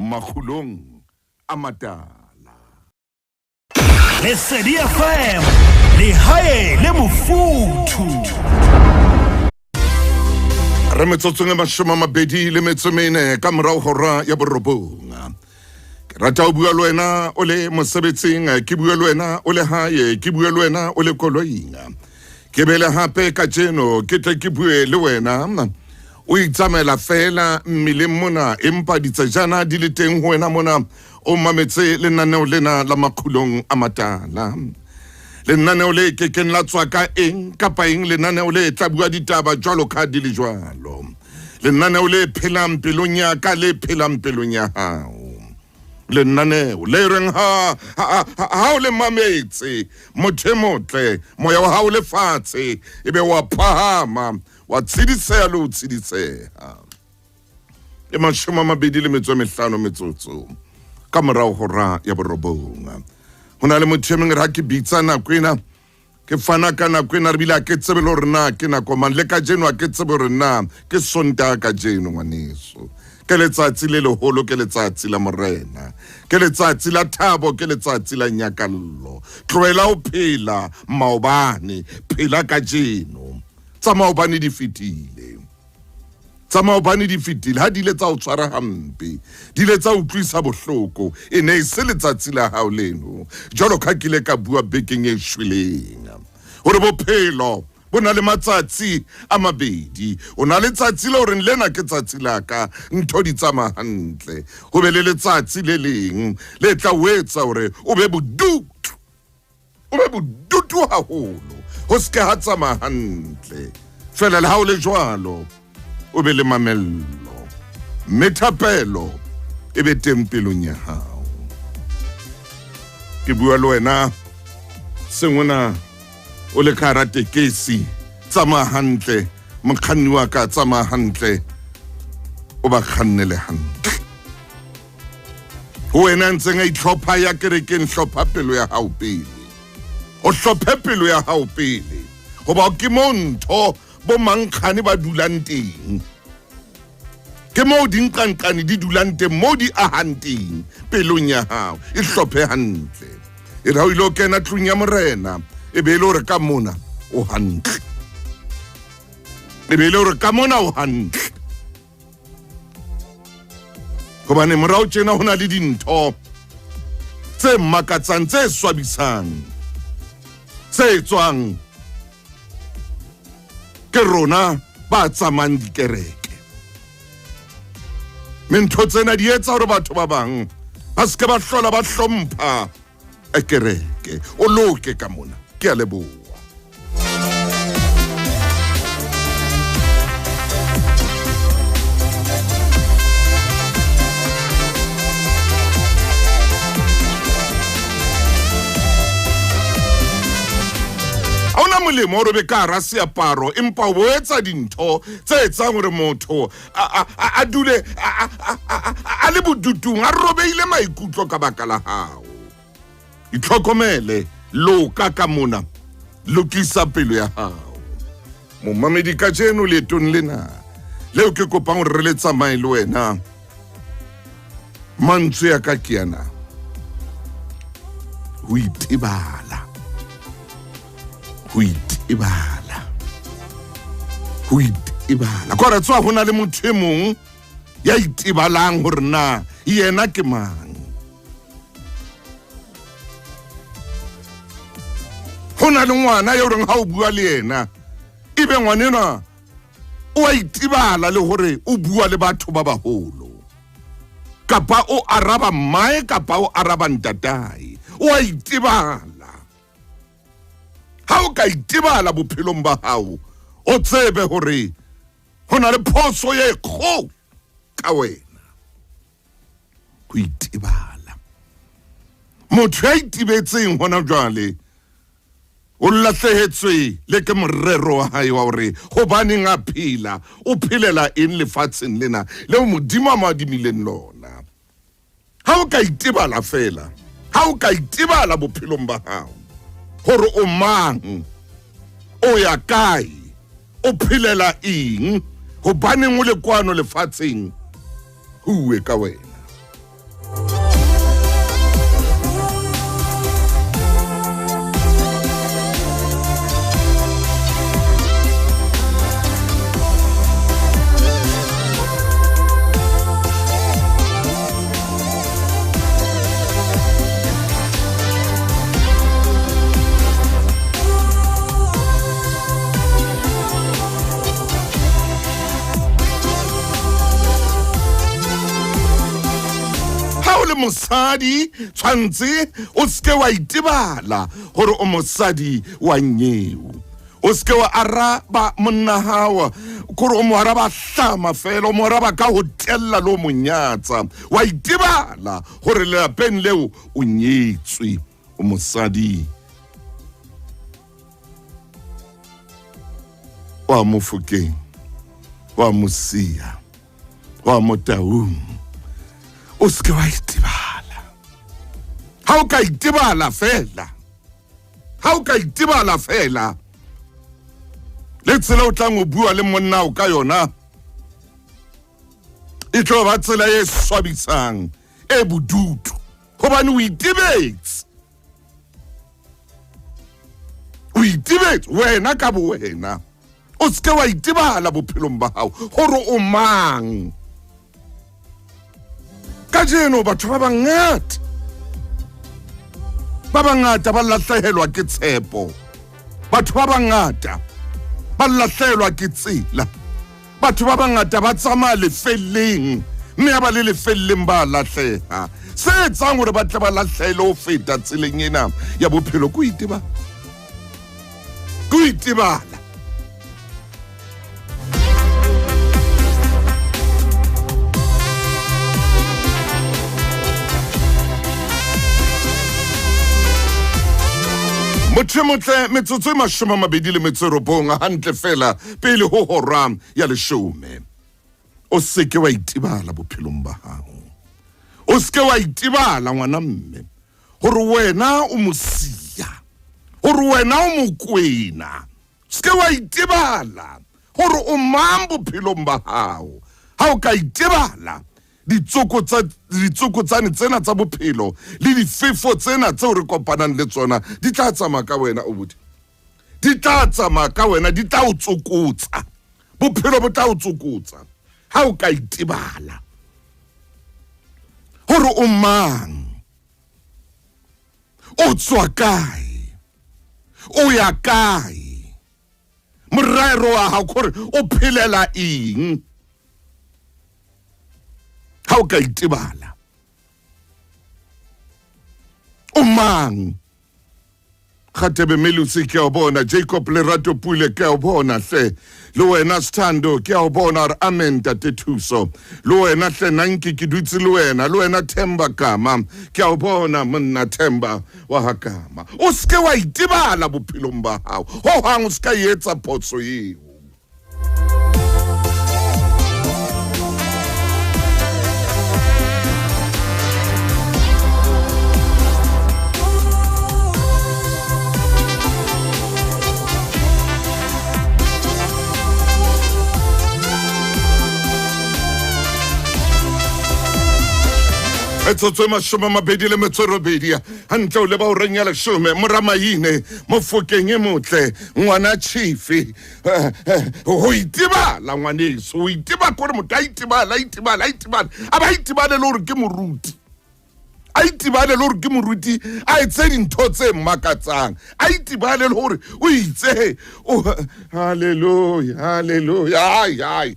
Makgulong a Matala. Lesedi FM, lehae le mofuthu. Re metsotsong e 24 ka morago hora ya 9. Ke rata ho bua le wena o le mosebetsing, ke bue le wena o le hae, ke bue le wena o le koloing. Ke bele hape kajeno ke tle ke bue le wena o itsamaela fela mmeleng mona, empa ditsejana di le teng ho wena mona o mametse lenaneo lena la Makgulong a Matala. Lenaneo le kekeng la tswa ka eng kapa eng, lenaneo le tla bua ditaba jwalo ka di le jwalo. Lenaneo le phelang pelong ya ka, le phelang pelong ya hao. Lenaneo le reng ha ha ha o le mametse motho e motle, moya wa hao le fatshe ebe wa phahama, wa tshediseha le ho tshediseha. E 25 metsotso ka morao hora ya 9. Ho na le motho e mong re ha ke bitsa nako ena, ke fana ka nako ena, re bile ha ke tsebe le hore na ke nako mang, le kajeno ha ke tsebe hore na ke Sontaha kajeno, ngwaneso. Ke letsatsi le leholo, ke letsatsi la Morena, ke letsatsi la thabo, ke letsatsi la nyakallo. Tlohela ho phela maobane, phela kajeno. Tsa maobane di fetile, tsa maobane di fetile. Ha di ile tsa o tshwara hampe, di ile tsa utlwisa bohloko, e ne e se letsatsi la hao leno. Jwalo ka ke ile ka bua bekeng e shweleng hore bophelo bo na le matsatsi a mabedi. O na le tsatsi le horeng lena ke tsatsi la ka, ntho di tsamaya hantle. Ho be le letsatsi le leng le tla o etsa hore o be bodutu, o be bodutu haholo, ho se ke ha tsamaya hantle. Fela le ha o le jwalo, o be le mamello, mme thapelo e be teng pelong ya hao. Ke bua le wena sengwena o le ka hara tekesi, tsamaya hantle mokganni wa ka, tsamaya hantle, o ba kgannele hantle. Ho wena ntseng a itlhopha ya kerekeng, hlopha pelo ya hao pele, o hlophe pelo ya hao pele, hoba ke moo ntho bo mankgane ba dulang teng, ke moo dinqanqane di dulang teng, moo di ahang teng pelong ya hao. E hlophe hantle, e re ha o ile o kena tlung ya Morena, e be e le hore ka mona o hantle, e be e le hore ka mona o hantle. Hobane morao tjena ho na le dintho tse makatsang, tse swabisang, tse tswang ke rona ba tsamayang dikereke. Mme ntho tsena di etsa hore batho ba bang ba se ke ba hlola ba hlompha kereke. O loke ka mona, ke a leboha. Ha ona molemo hore o be ka hara seaparo, empa o etsa dintho tse etsang hore motho a dule a le bodutung, a robeile maikutlo ka baka la hao. Itlhokomele, loka ka mona, lokisa pelo ya hao. Momamedi, kajeno leetong lena leo ke kopang hore re le tsamaye le wena, mantswe ya ka ke ana: ho itebala, ho itebala, ho itebala. Kore tswa ho na le motho e mong ya itebalang hore na yena ke mang. Ho na le ngwana ya horeng ha o bua le yena, ebe ngwanenwa o a itebala le hore o bua le batho ba baholo, kapa o araba mmae, kapa o araba ntatae, o a itebala. Ha o ka itebala bophelong ba hao, o tsebe hore ho na le phoso ye kgolo ka wena. Ho itebala. Motho ya itebetseng hona jwale o lahlehetswe le ke morero wa hae wa hore hobaneng a phela, o phelela eng lefatsheng lena leo Modimo a mo adimileng lona. Ha o ka itebala fela, ha o ka itebala bophelong ba hao hore o mang, o ya kae, o phelela eng, hobaneng o le kwano lefatsheng, ho uwe ka wena. le mosadi tshwantse o seke wa itebala gore o mosadi wa nyeo o seke wa araba monna gawa kore o mo araba hlama fela o mo araba ka go tella le o monyatsa wa itebala gore lelapeng leo o nyetswe o mosadi wa mofokeng wa mosia wa motaung o seke wa itebala ga o ka itebala fela ga o ka itebala fela le tsela o tlang o bua le monna o ka yona e tlo ba tsela e swabisang e bodutu gobane o itebetse o itebetse wena ka bo wena o seke wa itebala bophelong ba gago gore o mang kajeno batho ba bangata ba bangata ba lahlehelwa ke tshepo batho ba bangata ba lahlehelwa ke tsela batho ba bangata ba tsamaya lefelleng mme a ba le lefelleng ba lahleha se etsang gore ba tle ba lahlehele ho feta tseleng ena ya bophelo ke ho itebala ke ho itebala motho e motle metsotso e 29 hantle fela pele ho hora ya leshome o seke wa itebala bophelong ba gago o seke wa itebala ngwana mme gore wena o mosia gore wena o mokwena seke wa itebala gore o mang bophelong ba gago ga o ka itebala ditsokotsane tsena tsa bophelo le difefo tsena tseo re kopanang le tsona di tla tsamaya ka wena o bodi di tla tsamaya ka wena di tla o tsokotsa bophelo bo tla o tsokotsa ha o ka itebala gore o mang o tswa kae o ya kae morero wa gago gore o phelela eng ha o ka itebala o mang Kgatebe Melusi ke a o bona Jacob Lerato Pule ke a o bona hle le wena Sthando ke a o bona re amen tate Thuso le wena hle Nanki ke dutse le wena le wena Themba Kama ke a o bona monna Themba wa ha Kama o seke wa itebala bophelong ba gago ho hang o se ka etsa phoso eo metsotso e 28 gantle o leba oreng ya lesome moramaine mofokeng e motle ngwana chife go itebala ngwaneso o iteba kore motho a itebala a itebala a itebala a ba itebale le gore ke moruti a itebale le gore ke moruti a etse dintho tse mmakatsang a itebale le gore o itse halleluja halleluja ai ai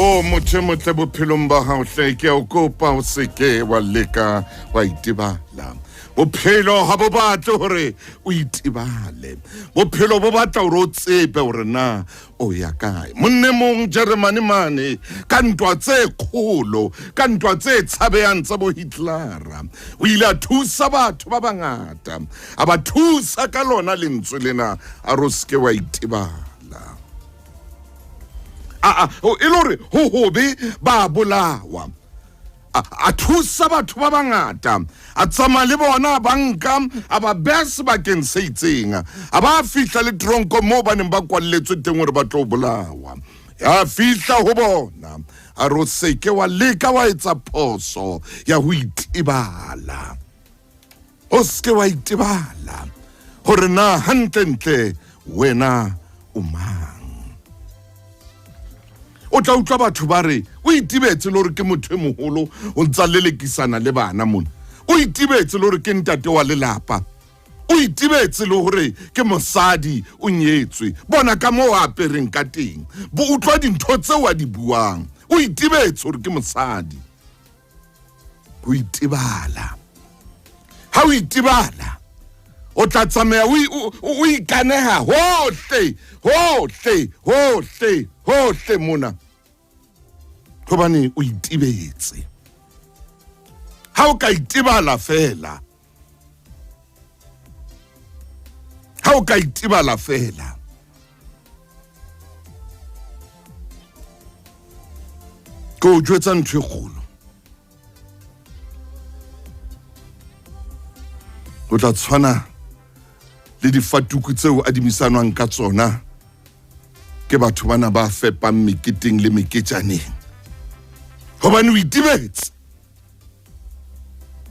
o motho e motle bophelong ba gago hle ke a o kopa o seke wa leka wa itebala bophelo ga bo batle gore o itebale bophelo bo batla gore o tsebe gore na o ya kae monne mong jeremane mane ka ntwa tse kgolo ka ntwa tse tshabeyang tsa bo hitlera o ile a thusa batho ba bangata a ba thusa ka lona lentswe lena a re o seke wa itebala a e le gore ho hobe ba bolawa a thusa batho ba bangata a tsamaya le bona a banka a ba beya sebakeng se itseng a ba fihla le tronko moo ba neng ba kwalletswe teng gore ba tlo bolawa ya fihla ho bona a re o seke wa leka wa etsa phoso ya ho itebala o seke wa itebala gore na gantlentle wena o mang o tla utlwa batho ba re o itebetse le gore ke motho e mogolo o ntsa lelekisana le bana mona o itebetse le gore ke ntate wa lelapa O itebetse le hore ke mosadi o nyetswe. Bona ka moo a apereng ka teng. Bo utlwa dintho tseo a di buang. O itebetse hore ke mosadi. Ho itebala. Ha o itebala, o tla tsamaya o ikaneha hohle, hohle, hohle, hohle mona. Hobane o itebetse. Ha o ka itebala fela, ha o ka itebala fela, ke o jwetsa ntho e kgolo. O tla tshwana le difatuku tseo adimisanwang ka tsona ke batho bana ba fepang meketeng le meketjaneng, hobane o itebetse.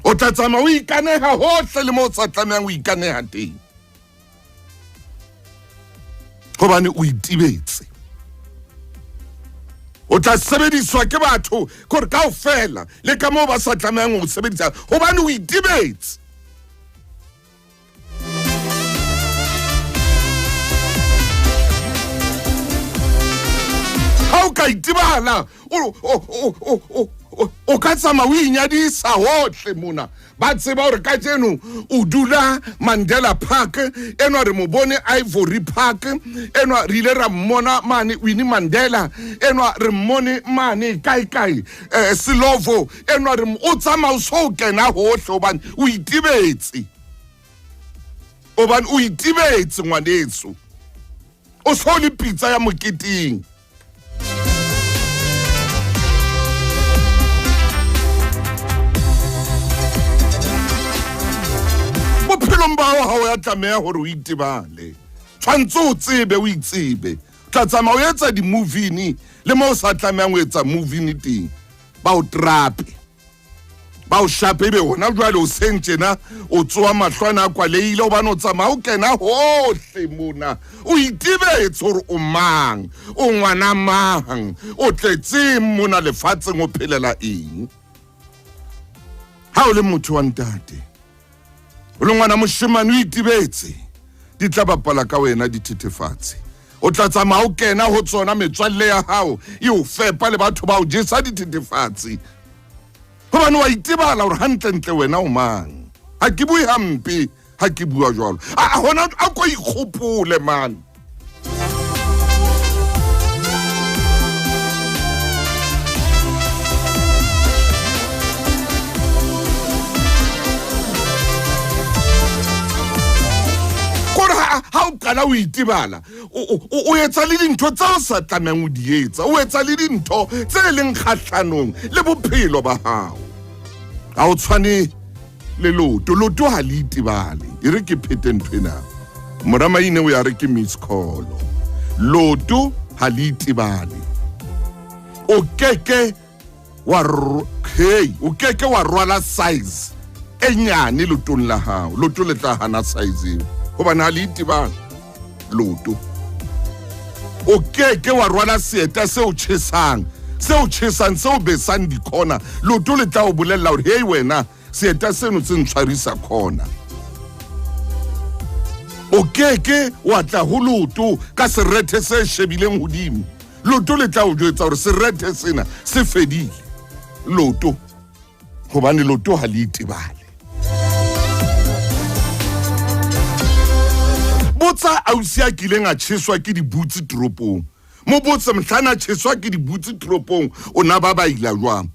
O tla tsamaya o ikaneha hohle le mo o sa tlamehang o ikaneha teng, hobane o itebetse. O tla sebediswa ke batho kore kaofela le ka moo ba sa tlamehang ho sebedisa, hobane o itebetse. Ha o ka itebala, o ka tsamaya o inyadisa hohle mona. Ba tseba hore kajeno o dula Mandela Park, enwa re mo bone Ivory Park, enwa re ile ra mmona mane Winnie Mandela, enwa re mmone mane kae kae, Slovo, enwa re o tsamaya o so kena hohle hobane o itebetse. Hobane o itebetse ngwaneso. O so le pitsa ya moketeng. Bophelong ba hao ha o ya tlameha hore o itebale. Tshwantse o tsebe, o itsebe. Tla tsamaya o etsa di-movie-ni le mo o sa tlamehang ho etsa movie-ni teng. Ba o trape. Ba o shape, ebe hona jwale o seng tjena o tsoa mahlwana a kwalehile hobane o tsamaya o kena hohle mona. O itebetse hore o mang, o ngwana mang, o tletseng mona lefatsheng, o phelela eng. Ha o le motho wa ntate, o le ngwana moshemane, o itebetse, di tla bapala ka wena dithethefatsi. O tla tsamaya o kena ho tsona, metswalle ya hao e o fepa le batho ba o jesa dithethefatsi, hobane wa itebala hore hantlentle wena o mang. Ha ke bue hampe ha ke bua jwalo. A hona a ko ikgopole man. Kore ha o qala o itebala, o etsa le dintho tse o sa tlamehang o di etsa, o etsa le dintho tse leng kgahlanong le bophelo ba hao. Ha o tshwane le loto, loto ha le itebale. E re ke phete ntho ena. Mora Maine o ya re ke miss call. Loto ha le itebale. O keke wa hey, o keke wa rwala size e nyane lotong la hao. Loto le tla hana size eo hobane ha le itebale loto. O keke wa rwala seeta seo tjhesang, seo tjhesang, seo besang dikhona. Loto le tla o bolella hore hey wena, seeta seno se ntshwarisa khona. O keke wa tla ho loto ka serethe se shebileng hodimo. Loto le tla o jwetsa hore serethe sena se fedile. Loto, hobane loto ha le itebale. Botsa ausi a kileng a tjheswa ke dibutse toropong. Mo botse mohlana a tjheswa ke dibutse toropong, o na ba baila jwang?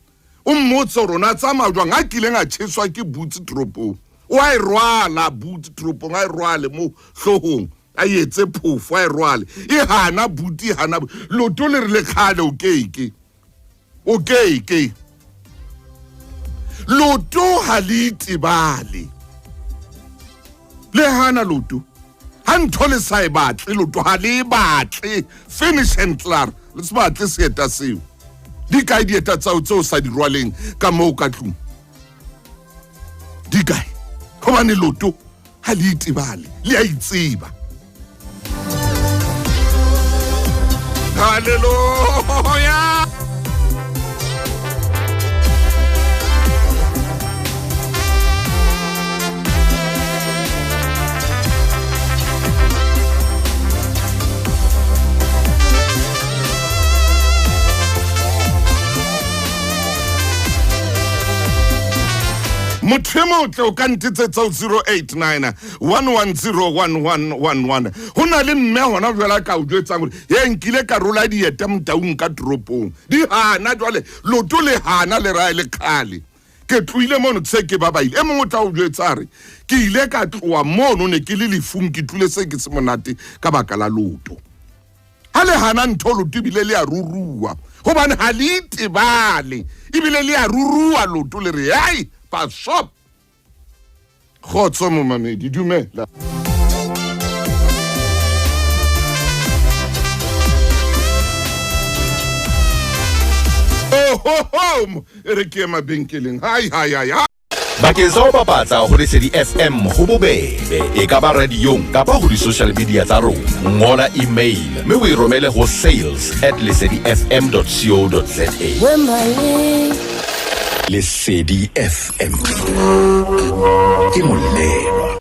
O mmotse hore o na tsamaya jwang a kileng a tjheswa ke butse toropong. O a e rwala butse toropong, a e rwale mo hloohong, a etse phofo, a e rwale. E hana buti, e hana loto le re le kgale, o keke. O keke. Loto ha le itebale. Le hana loto. Ha ntho le sa e batle, loto ha le e batle. Finish and klaar. Le se batle seeta seo. Di kae dieta tsao tseo sa di rwaleng ka moo ka tlung? Di kae? Hobane loto ha le itebale, le a itseba. Hallelujah! Motho e motle o ka ntetsetsa ho 089 110 1111. Ho na le mme hona jwale a ka o jwetsang hore ye nkile ka rola dieta motaung ka toropong. Di hana jwale, loto le hana le raya le kgale. Ke tlohile mono ke se ke ba baile. E mong o tla o jwetsa a re ke ile ka tloha mono ne ke le lefung ke tlile se ke se monate ka baka la loto. Ha le hana ntho loto ebile le a rurua gobane ga le itebale ebile le a rurua loto le re ai pasop. Kgotso momamedi, dumela. Ohoho, e re ke ye mabenkeleng. Hai hai hai hai. Bakeng sa ho bapatsa ho Lesedi FM ho bobebe, e ka ba radiong kapa ho di-social media tsa rona. Ngola email mme o e romele ho sales at lesedifm.co.za. Lesedi FM ke molelwa.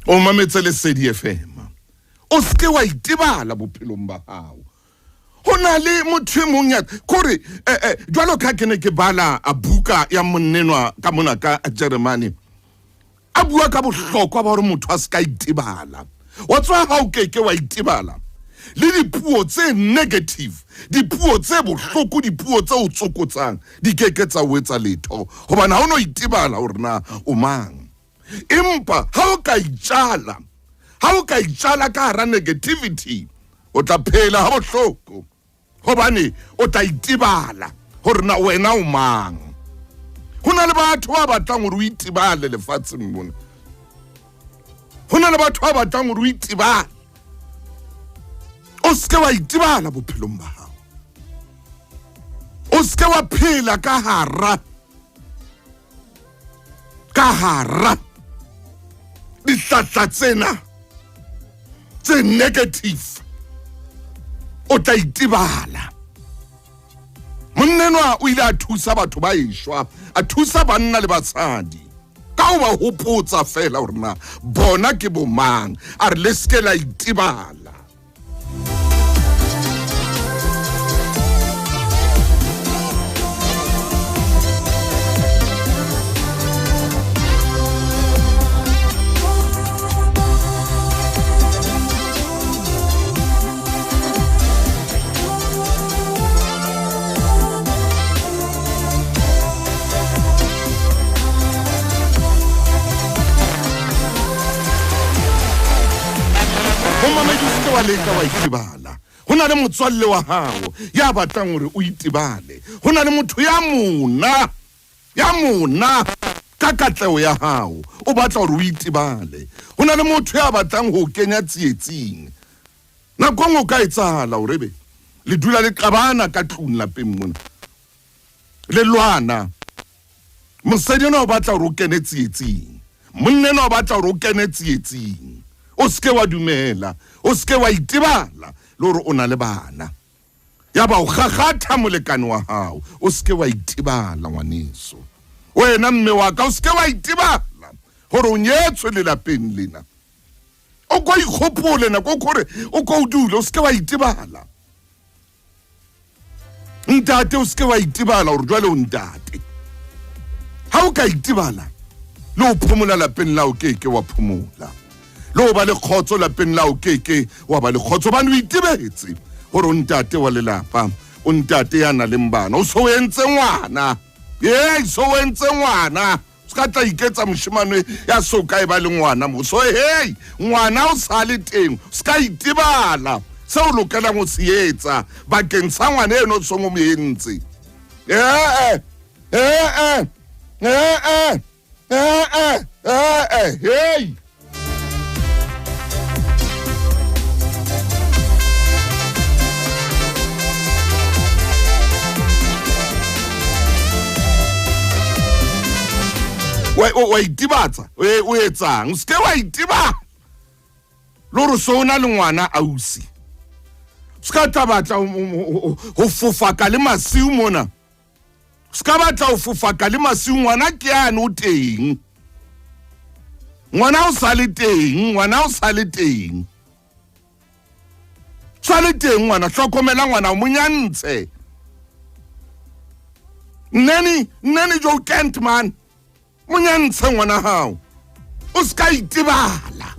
O mametse Lesedi FM. O se ke wa itebala bophelong ba hao. Ho na le motho e mong ya kore eh, eh, jwalo ka ke ne ke bala a buka ya monnenwa ka mona ka Jeremane, a bua ka bohlokwa ba hore motho a se ka itebala. Wa tswa ha o keke wa itebala le dipuo tse negative, dipuo tse bohloko, dipuo tse o tsokotsang di keke tsa o etsa letho, hobane ha o no itebala hore na o mang. Empa ha o ka itjala, ha o ka itjala ka hara negativity, o tla phela ha bohloko, hobane o tla itebala hore na wena o mang. Ho na le batho ba batlang hore o itebale lefatsheng mona. Ho na le batho ba batlang hore o itebale. O se ke wa itebala bophelong ba hao. O se ke wa phela ka hara ka hara dihlahla tsena tse negative, o tla itebala. Monnenwa o ile a thusa batho ba eshwa, a thusa banna le basadi ka ho ba hopotsa fela hore na bona ke bomang. A re le se ke la itebala. Momamedi, o seke wa leka wa itebala. Ho na le motswalle wa hao ya batlang hore o itebale. Ho na le motho ya mona, ya mona ka katleho ya hao, o batla hore o itebale. Ho na le motho ya batlang ho o kenya tsietsing. Nako e nngwe o ka etsahala hore ebe le dula le qabana ka tlung lapeng mona, le lwana. Mosadi enwa o batla hore o kene tsietsing, monna enwa o batla hore o kene tsietsing. O se ke wa dumela, o se ke wa itebala le hore o na le bana. Ya ba o kgakgatha molekane wa hao, o se ke wa itebala ngwaneso. Wena mme wa ka, o se ke wa itebala hore o nyetswe lelapeng lena. O ko ikgopole nako kore o ko o dule, o se ke wa itebala. Ntate, o se ke wa itebala hore jwale o ntate. Ha o ka itebala le ho phomola lapeng la o keke wa phomola, le ho ba le kgotso lapeng la o keke wa ba le kgotso, hobane o itebetse hore o ntate wa lelapa, o ntate ya nang le bana, o so o entse ngwana. Ee, so o entse ngwana. Se ka tla iketsa moshemane ya so ka e ba le ngwana mo. So hey, ngwana o sa le teng, se ka itebala se o lokelang ho se etsa bakeng sa ngwana eno o song o mo entse. Eh, eh, eh, eh, eh, eh, eh, eh, eh, hey. Wa itebatsa, o etsang? O seke wa itebala le gore so o na le ngwana ausi. Se ka tla batla ho fofaka le masiu mona. Se ka batla ho fofaka le masiu, ngwana ke yane o teng. Ngwana o sa le teng, ngwana o sa le teng. Sa le teng ngwana, hlokomela ngwana, o mo nyantshe. Nnene, nnene jo can't man. Monyantshe ngwana hao. O ska itebala.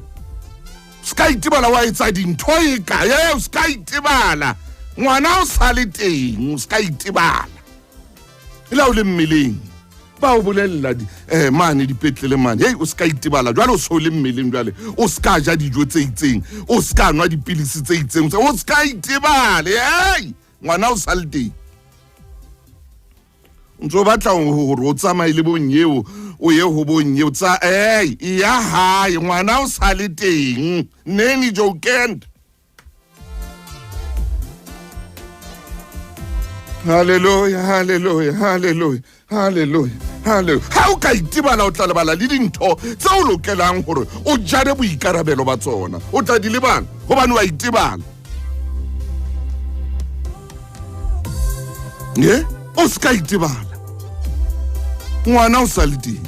Ska itebala wa etsa dintho e ka. E o ska itebala. Ngwana o sa le teng, o ska itebala. Le ha o le mmeleng. Ba o bolella mane dipetlele mane. Hey, o ska itebala. Jwale o so le mmeleng jwale. O ska ja dijo tse itseng. O ska nwa dipilisi tse itseng. O ska itebala. Hey, ngwana o sa le teng. Ntso batla hore o tsamaye le bonyeo, o ye ho bonyeo tsa hey, ya hae ngwana o sa le teng. Neni jokend. Hallelujah, hallelujah, hallelujah, hallelujah, hallelujah. Ha o ka itebala o tla lebala le dintho tse o lokelang hore o jare boikarabelo ba tsona. O tla di lebala hobane wa itebala. Ye, o ska itebala. Ngwana o sa le teng.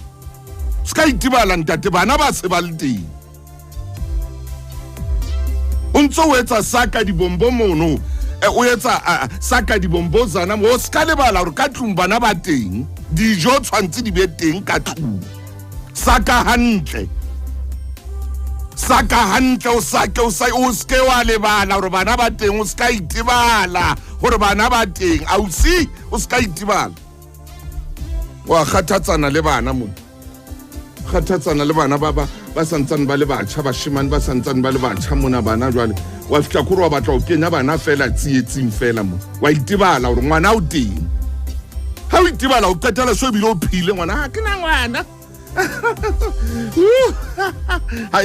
Ska itebala ntate, bana ba se ba le teng. O ntso o etsa saka dibombo mono, o etsa saka dibombo zana mo, o ska lebala hore ka tlung bana ba teng. Dijo tshwantse di be teng ka tlung. Saka hantle. Saka hantle, o sake, o sa, o ske wa lebala hore bana ba teng, o ska itebala hore bana ba teng. Ausi, o ska itebala. Wa kgathatsana le bana mona. Kgathatsana le bana ba ba santsane ba le batjha, bashemane ba santsane ba le batjha mona bana jwale. Wa fihla kore wa batla ho kenya bana fela tsietsing fela mona. Wa itebala hore ngwana o teng. Ha o itebala o qetela so ebile o phile ngwana, ha ke na ngwana. Ha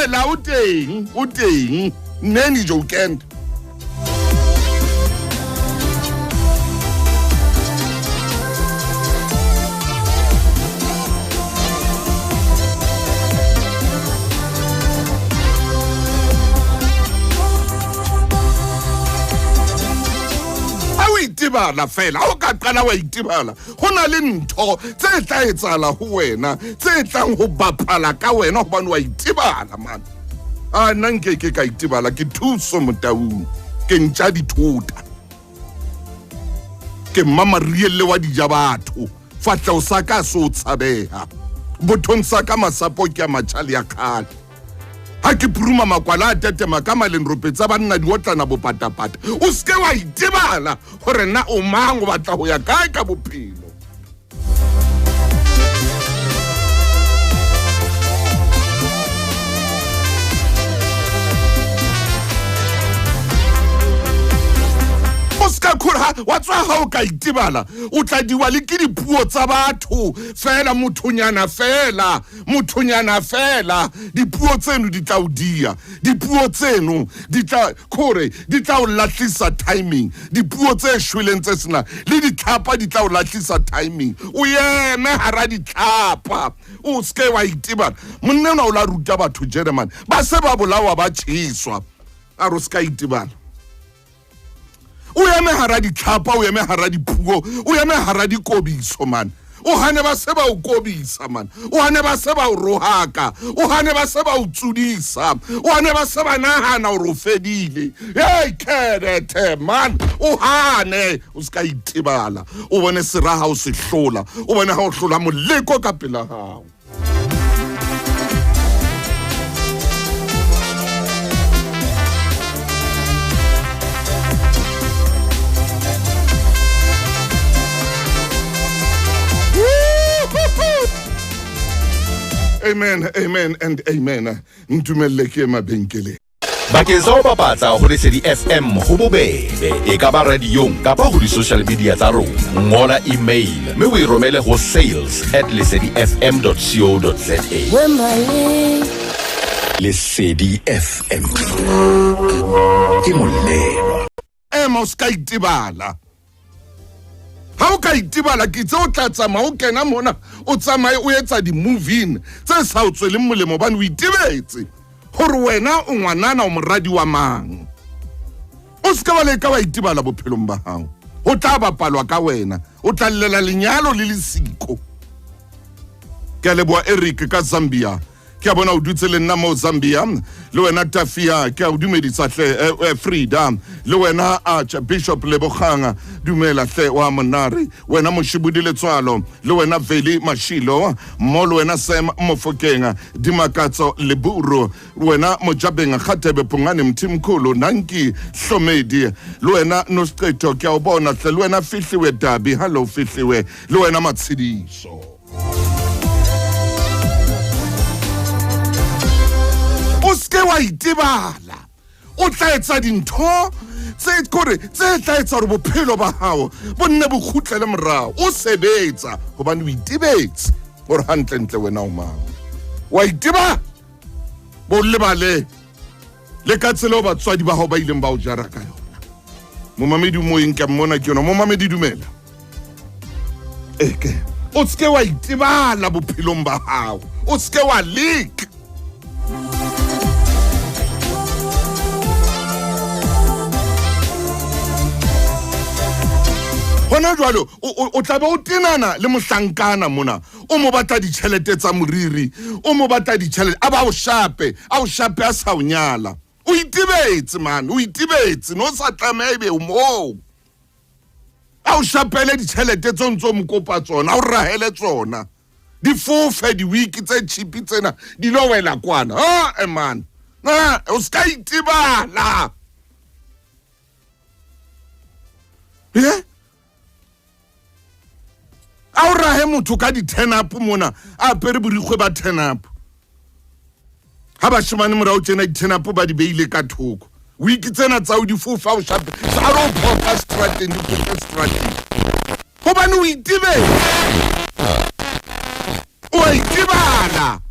la o teng, o teng. Neni jokend. Itebala fela, ha o ka qala wa itebala, ho na le ntho tse tla etsahala ho wena, tse tlang ho bapala ka wena hobane wa itebala man. A nna nke ke ka itebala, ke thuso motaung, ke ntja dithota. Ke mmamarielle wa dija batho, fahleho sa ka se o tshabeha. Bothong sa ka masapo ke a matjha le ya kgale. Ha ke puruma makwala a tetema ka maleng ropetsa banna diotlana bopatapata. O seke wa itebala hore na o mang, o batla ho ya kae ka bophelo. O ska khora wa tswa ha o ka itebala, o tla diwa le ke dipuo tsa batho fela, mothonyana fela, mothonyana fela. Dipuo tseno di tla o dia, dipuo tseno di tla khore, di tla o lahlisa timing. Dipuo tse shweleng tse sena le ditlhapa di tla o lahlisa timing. O eme hara ditlhapa, o ske wa itebala. Monna enwa o la ruta batho Jeremane, ba se ba bolawa ba tjheswa, a re o ska itebala. O eme hara ditlhapa, o eme hara dipuo, o eme hara dikobiso man. O hane ba se ba o kobisa man. O hane ba se ba o rohaka. O hane ba se ba o tsudisa. O hane ba se ba nahana hore o fedile. Hey, kerete man. O hane o ska itebala. O bone sera ha o se hlola. O bone ha o hlola moleko ka pela hao. Amen, amen and amen. Ntumelle ke mabenkeleng. Bakeng sa ho bapatsa ho Lesedi FM ho bobebe, e ka ba radiong kapa ho di-social media tsa rona. Ngola email mme o e romele ho sales@lesedifm.co.za. Lesedi FM ke molelwa. Ema o ska itebala. Ha o ka itebala ke tse o tla tsamaya o kena mona, o tsamaye o etsa di-moving tse sa o tsweleng molemo hobane o itebetse hore wena o ngwanana o moradi wa mang. O se ke wa leka wa itebala bophelong ba hao. Ho tla bapalwa ka wena, o tla llela lenyalo le lesiko. Ke a leboha Eric ka Zambia. Ke a bona o dutse le nna mo Zambia. Le wena Tafia, ke a o dumedisa hle, Frida. Le wena Archbishop Lebogang, dumela hle wa Monare. Wena Moshibudi Letswalo, le wena Veli Mashilo, mo le wena Sam Mofokeng, Dimakatso Leburu, wena Mojabeng Kgatebe Pungane Mthimkhulu, Nanki Hlomedi, le wena Nosqetho, ke a o bona hle, le wena Fihliwe Dabi, hello Fihliwe, le wena Matshidiso. O seke wa itebala, o tla etsa dintho tse kore tse tla etsa gore bophelo ba gago bo nne bo kgutlele morago. O sebetsa gobane o itebetse gore gantlentle wena o mang, wa itebala bo lebale le ka tsela o batswadi ba gago ba ileng ba o jara ka yona. Momamedi moyeng ke a mmona ke yona. Momamedi dumela. Eke o seke wa itebala bophelong ba gago, o seke wa leka. Hona jwalo o tla be o tenana le mohlankana mona, o mo batla ditjhelete tsa moriri, o mo batla ditjhelete, a ba o shape, a o shape a sa o nyala. O itebetse man, o itebetse, no sa tlameha ebe o moo. A o shapele ditjhelete tseo ntse o mo kopa tsona, a o rahele tsona. Di fofe di-wiki tse cheap tsena di lo wela kwana. Ah, man. Ah, o ska itebala. Yeah? A o rahe motho ka di-turn up mona, a apere borikgwe ba turn up. Ha bashemane morao tjena di-turn up ba di beile ka thoko. Wiki tsena tsa o di fofa o shape, a re o phoka strateng, di fofa strateng. Hobane o itebetse. O a itebala.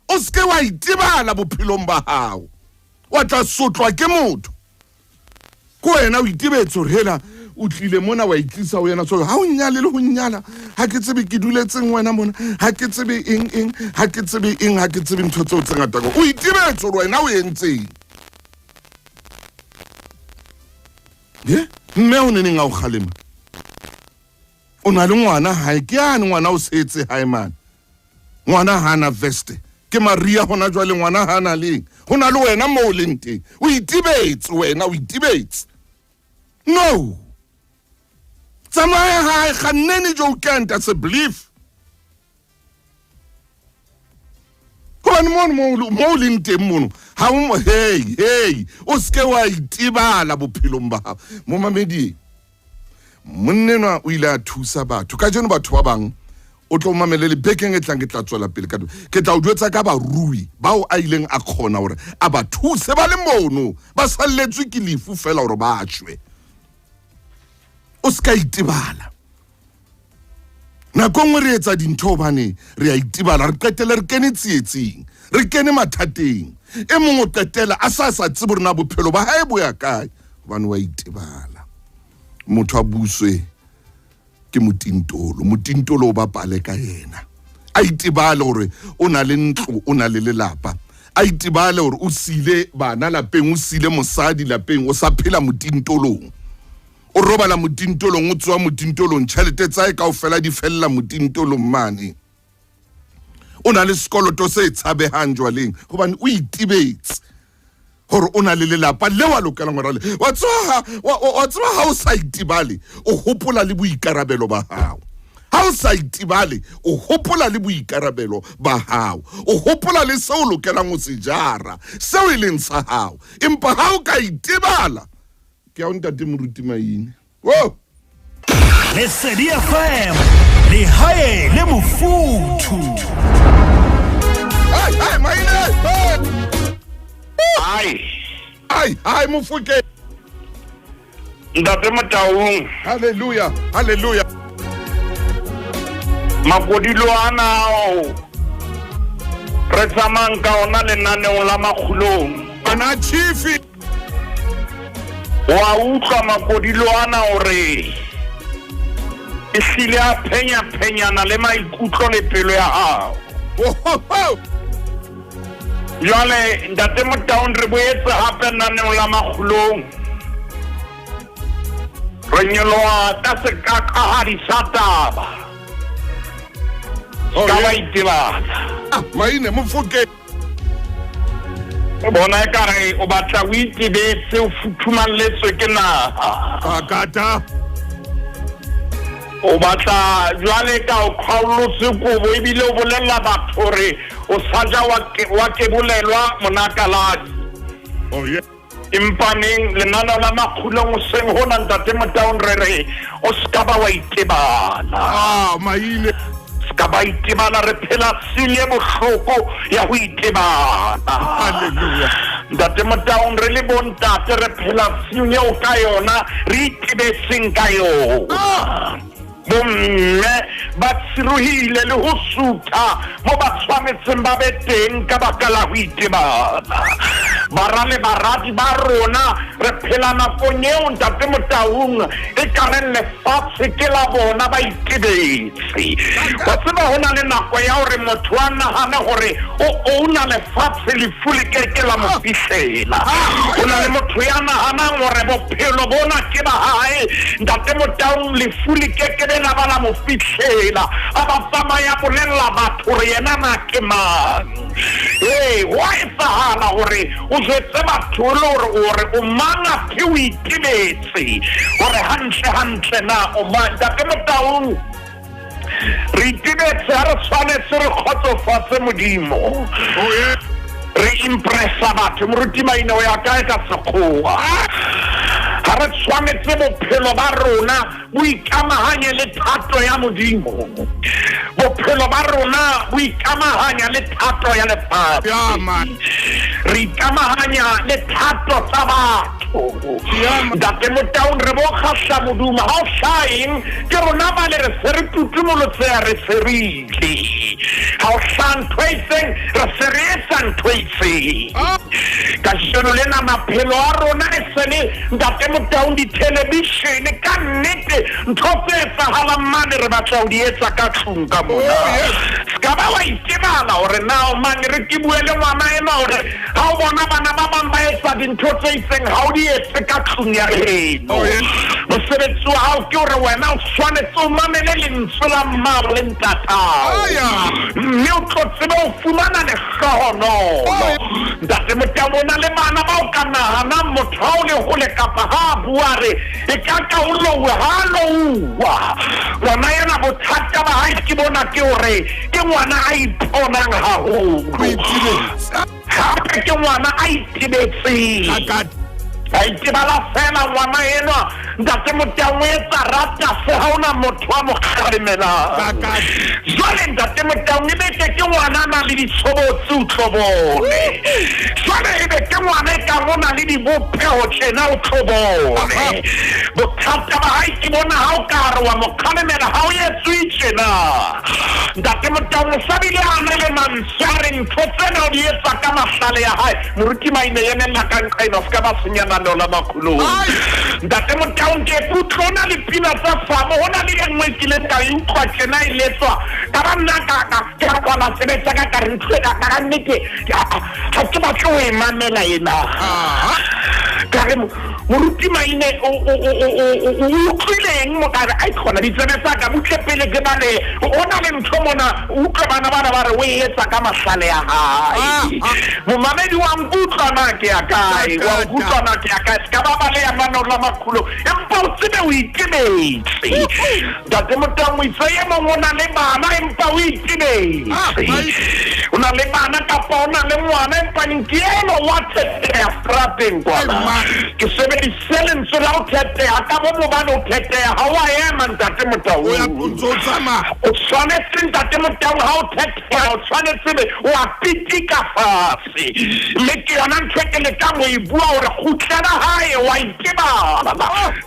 O seke wa itebala bophelong ba hao. Wa tla sotlwa ke motho. Ko wena o itebetse hore hela o tlile mona wa itlisa ho yena, so ha o nyale le ho nyala, ha ke tsebe ke duletseng wena mona, ha ke tsebe eng eng, ha ke tsebe eng, ha ke tsebe ntho tseo tse ngata. O itebetse hore wena o entseng. Ye, mme o neneng a o kgalema. O na le ngwana hae, ke yane ngwana o setse hae mane. Ngwana ha na veste. Ke Maria hona jwale, ngwana ha na leng. Ho na le wena moo o leng teng. O itebetse wena, o itebetse. No. Tsamaya hae, kgannene jo kent, that's a belief. Hobane mono mo o leng teng mono, ha o mo, hey, hey, o seke wa itebala bophelong ba hao. Momamedi, monnenwa o ile a thusa batho. Kajeno batho ba bang o tlo mamele le bekeng e tlang, ke tla tswela pele ka ke tla o jwetsa ka barui bao a ileng a kgona hore a ba thuse ba le mono, ba salletswe ke lefu fela hore ba shwe. O se ka itebala. Nako nngwe re etsa dintho hobane re a itebala, re qetelle re kene tsietsing, re kene mathateng. E mong o qetela a sa sa tsebe hore na bophelo ba hae bo ya kae hobane wa itebala. Motho a buswe ke motintolo, motintolo o bapale ka yena. A itebale hore o na le ntlo, o na le lelapa. A itebale hore o sile bana lapeng, o sile mosadi lapeng, o sa phela motintolong. O robala motintolong, o tsoha motintolong, tjhelete tsa hae kaofela di fella motintolong mane. O na le sekoloto se tshabehang jwaleng hobane o itebetse hore o na le lelapa leo a lokelang hore a le. Wa tseba ha o sa itebale, o hopola le boikarabelo ba hao. Ha o sa itebale, o hopola le boikarabelo ba hao. O hopola le seo o lokelang ho se jara, seo e leng sa hao. Empa ha o ka itebala, ke ya o ntate Moruti Maine. Wo! Lesedi FM, lehae le mofuthu. Ai, ai, Maine! Hey! Ai. Ai, ai, Mofoke. Ntate Motaung. Hallelujah, hallelujah. Makodilo ana ao re tsamayang ka ona lenaneong la Makgulong. Ana chifi. Wa utlwa makodilo ana hore e hlile a phenya-phenyana le maikutlo le pelo ya hao. Ohoho! Jwale Ntate Motaung re boetse hape naneong la Makgulong. Re nyoloha ka sekakahadi sa taba. Oh, Ka yeah. ba itebala. Ah, Maine, Mofoke. Bona ekare o batla o itebetse o futhumalletswe ke naha. Kakata. O batla jwale ka o kgaolotse kobo ebile o bolella batho hore o sa ja wa kebolelwa monakaladi. Oh yeah. Empa neng lenaneo la makgulong hoseng hona Ntate Motaung re re o ska ba wa itebala. Ah, maile. Ska ba itebala re phela sile bohloko ya ho itebala. Hallelujah. Ntate Motaung re le bontate re phela seng eo ka yona re itebetseng ka yona. Ah. Bomme ba tshirohile le ho sutha mo ba tshwanetseng ba be teng ka baka la ho itebala. Bara le baradi ba rona re phela nakong eo Ntate Motaung e ka reng lefatshe ke la bona ba itebetse. Wa tseba ho na le nako ya hore motho a nahane hore o owna lefatshe lefu le ke ke la mo fihlela. Ho na le motho ya nahanang hore bophelo bona ke ba hae Ntate Motaung lefu le ke ke be la ba la mo fihlela. A ba tsamaya bolella batho hore yena na ke mang. Ee, ho a etsahala hore o jwetse batho le hore o re o mang athe o itebetse hore hantle hantle na o mang. Ntate Motaung re itebetse ha re tshwanetse re kgotsofatse Modimo. Oh yeah. Re impressa batho. Moruti Maine o ya kae ka sekgowa? Ha re tshwanetse bophelo ba rona bo ikamahanye le thato ya Modimo. Bophelo ba rona bo ikamahanya le thato ya lefatshe. Yeah, man. Re ikamahanya le thato tsa batho. Yeah, man. Ntate Motaung re bo kgahla moduma ha o hlaeng ke rona ba le re se re tutumolotseha re se re ile. Ha o hlaha ntho e itseng re se re etsa ntho e itseng. Ah. Kajeno lena maphelo a rona e se le Ntate Motaung dithelebishene ka nnete ntho tse etsahalang mane re batla ho di etsa ka tlung ka mona. Oh, yes. Ska ba wa itebala hore na o mang re ke bue le ngwana enwa hore ha o bona bana ba bang ba etsa dintho tse itseng ha o di etse ka tlung ya heno. Oh, yes. Mosebetsi wa hao ke hore wena o tshwanetse o mamele lentswe la mmao le ntatao. Aya. Mme o tlo tsebe ho fumana lehlohonolo. Oh. Ntate Motaung o na le bana ba o ka nahanang motho ha o le hole kapa ha a bua re e ka ka o louwe ha a louwa. Ngwana ena bothata ba hae ke bona ke hore ke ngwana a iponang haholo. O itebetse. Hape ke ngwana a itebetseng. Kakata. A itebala fela ngwana enwa Ntate Motaung o etsa rata se ha ona motho a mo kgalemelang. Kakata. Jwale Ntate Motaung ebe ke ke ngwana a nang le ditshobotsi o tlo bone. Jwale ebe ke ngwana e kang o na le dibopeho tjena o tlo bone. Bothata ba hae ke bona ha o ka re wa mo kgalemela ha o etswe tjena. Ntate Motaung o sa bile a na le mantswe a re ntho tsena o di etsa ka mahlale ya hae. Moruti Maine emella ka nqena o ska ba senya lenaneo la makgulong. Ai. Ntate Motaung ke utlwa ho na le pina tsa famo, ho na le e nngwe ke kileng ka e utlwa tjena e letswa. Ka ba nna ka ka ka kwala tsebe tsa ka ka re ntho ena ka nnete ha ke batle ho e mamela ena. Ah. Ka re moruti Maine o utlwileng mo ka re ai khona ditsebe tsa ka butle pele ke bale o na le ntho mona o utlwa bana bana ba re o e etsa ka mahlale ya hae. Momamedi wa nkutlwa na ke ya kae? Wa nkutlwa na ke ya kae? Ska ba baleha mananeo la makhulo empa o tsebe o itebetse. Ntate Motaung o itse e mong o na le bana empa o itebetse. O na le bana kapa o na le ngwana empa ke eno wa theteha strateng kwana. Ke sebedise lentswe la ho theteha ka bo mobane o theteha ha wa ema Ntate Motaung. O ya o ntso o tsamaya. O tshwanetse Ntate Motaung ha o theteha o tshwanetse be o a pitika fatshe. Mme ke yona ntho e ke lekang ho e bua hore kgutlela hae wa itebala.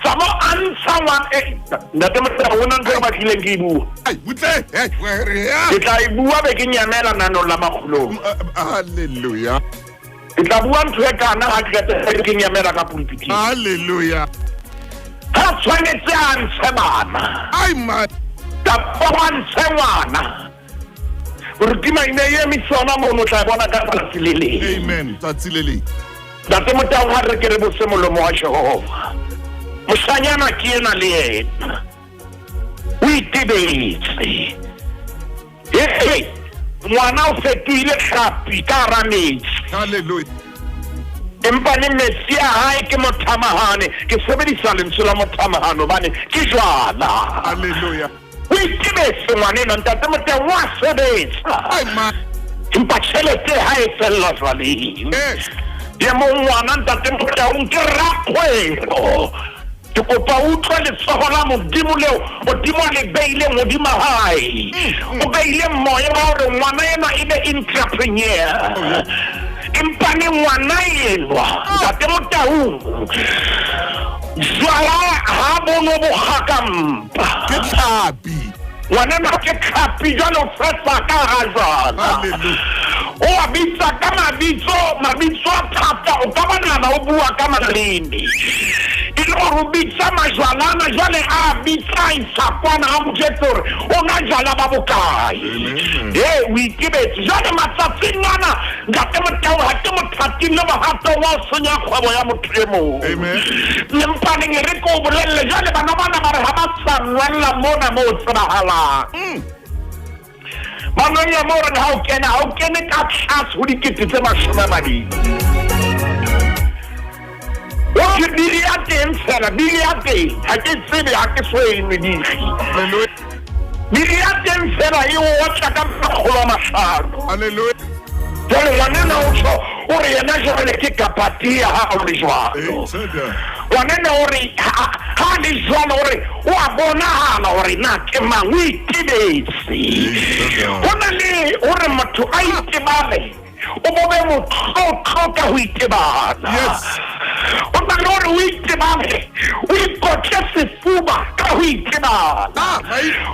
Tsa mo a ntsha ngwana Ntate Motaung ho na ntho e batlileng ke e bua. Ai, butle. Hey, Ke tla e bua be ke nyamela nanong la makgulong. Hallelujah. Ke tla bua ntho e kana ha ke qeta ke nyamela ka pulpiting. Hallelujah. Ha tshwanetse a ntshe bana. Ai ma. Kapa wa ntshe ngwana. Moruti Maine e emise hona mono o tla e bona ka tsatsi le leng. Amen. Tsatsi le leng. Ntate Motaung ha re ke re bose molomo wa Jehova. Moshanyana ke ena le yena. O itebetse. Hey, ngwana o fetohile tlhapi ka hara metsi. Hallelujah. Empa le metsi a hae ke mothamahane. Ke sebedisa lentswe la mothamahane hobane ke jwala. Hallelujah. O itebetse ngwanenwa ntate Moteng wa sebetsa. Empa tjhelete ha e fella jwaleng. Yes. Ye mong ngwana ntate Motaung ke rakgwebo. Ke kopa o utlwe letsoho la Modimo leo Modimo a le beileng hodima hae. O beile moya wa hore ngwana enwa e be entrepreneur. Empa ne ngwana enwa ntate Motaung jwala ha bono bo kgaka mpa. Ke tlhapi. Ngwanenwa ke tlhapi jwale o fesa ka hara jwala. Hallelujah. O a bitsa ka mabitso, mabitso a thata, o ka ba nahana o bua ka maleme. E le gore o bitsa majwalana jwale a bitsa a isa kwana a mo jwetse gore o nwa jwala ba bokae. Ee, o itebetse. Jwale matsatsing ana ntate Motau ha ke mothating le mohatong wa ho senya kgwebo ya motho e mong. Amen. Lempaneng e re ke o bolelle jwale bana bana ba re ha ba sa nwella mona mo tsebahalang. Ba nwella mo reng ha o kena, ha o kene ka tlase ho 200,000. O thwe bili ya teng fela, bili ya teng. Ha ke tsebe, ha ke so e nwe dikgi. Hallelujah. Bili ya teng fela e o otla ka 500. Hallelujah. Jwale ngwanena o tjho, o re yena jwale ke kapatia ha o le jwalo. Ngwanena o re ha ha le jwalo o re o a bonahala hore na ke mang, o itebetse. Ho na le hore motho a itebale, o bo be motlotlo ka ho itebala. Yes. O na le hore o itebale, o ikotle sefuba ka ho itebala.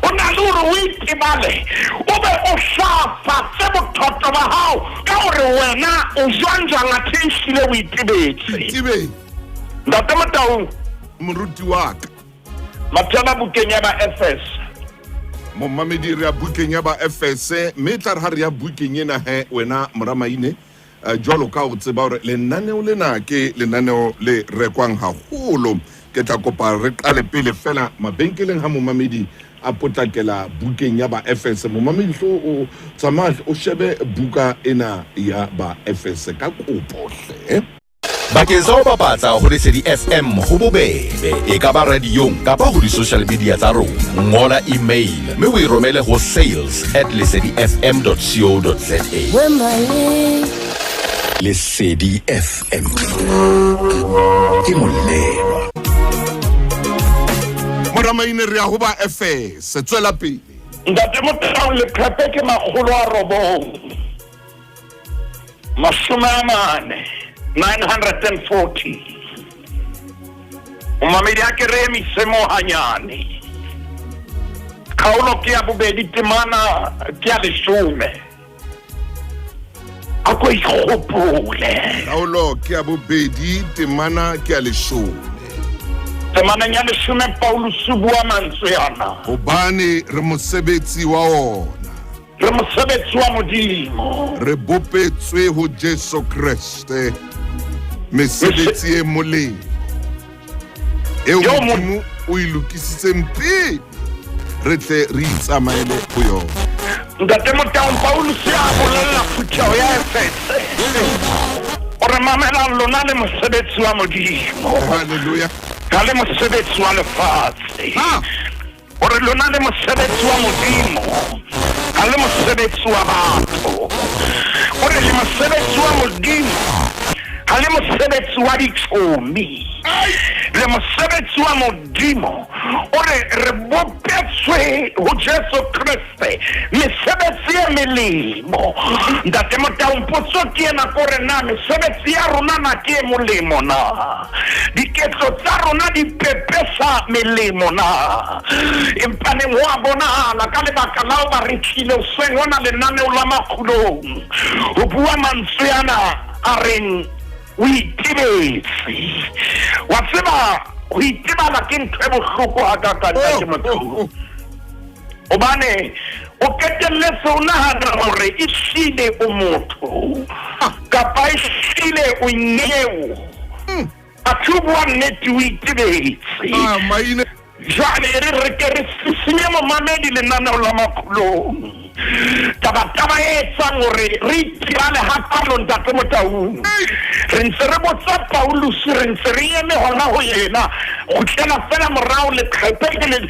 O na le hore o itebale, o be o hlafatse bothotho ba hao ka hore wena o jwang jwang athe ehlile o itebetse. Itebetse. Ntate Motaung. Moruti wa ka. Mathela bukeng ya Baefese. Momamedi re ya bukeng ya Baefese, mme e tla re ha re ya bukeng ena he wena moramaine, jwalo ka o tseba hore lenaneo lena ke lenaneo le rekwang haholo. Ke tla kopa re qale pele fela mabenkeleng ha momamedi a potlakela bukeng ya Baefese. Momamedi hlo o tsamaya o shebe buka ena ya Baefese ka kopo hle. Bakeng sa ho bapatsa ho Lesedi FM ho bobebe, e ka ba radiong kapa ho di-social media tsa rona. Ngola email mme o e romele ho sales at lesedifm.co.za. Lesedi FM ke molelwa. Moramaine re ya ho ba Efese, tswela pele. Ntate Motau, leqhepe ke 940, 940. Momamedi a ke re emise mo hanyane. Kgaolo ke ya bobedi, temana ke ya 10. A ko ikgopole. Kgaolo ke ya bobedi, temana ke ya 10. Temaneng ya 10 Paulus o bua mantswe ana. Hobane re mosebetsi wa ona. Re mosebetsi wa Modimo. Re bopetswe ho Jesu Kreste. Mesebetsi e molemo eo Modimo o e lokisitseng pele re tle re itsamaele ho yona. Ntate Motaung, Paulus a bolella phutheho ya Efese o re mamelang lona le mosebetsi wa Modimo. Hallelujah. Ka le mosebetsi wa lefatshe. O re lona le mosebetsi wa Modimo, ha le mosebetsi wa batho. O re le mosebetsi wa Modimo, ha le mosebetsi wa ditšhomi. Le mosebetsi wa Modimo. O re re bopetswe ho Jesu Kreste mesebetsi e melemo. Ntate Motaung, potso ke ena ko re na mesebetsi ya rona na ke e molemo na? Diketso tsa rona di pepesa melemo na? Empa neng ho a bonahala ka lebaka la hoba re tlile hoseng hona lenaneo la makgulong ho bua mantswe ana a reng o itebetse. Wa tseba ho itebala ke ntho e bohloko hakakang ntate Motaung. Hobane o qetelletse o nahana hore ehlile o motho kapa ehlile o nyeo. Athe o bua nnete o itebetse. Jwale re re ke re sisinye momamedi lenaneo la makgulong. Tabataba e etsang hore re itebale hakalo, Ntate Motaung, re ntse re botsa Paulus, re ntse re eme hona ho yena. Kgutlela fela morao leqhepe ke 910,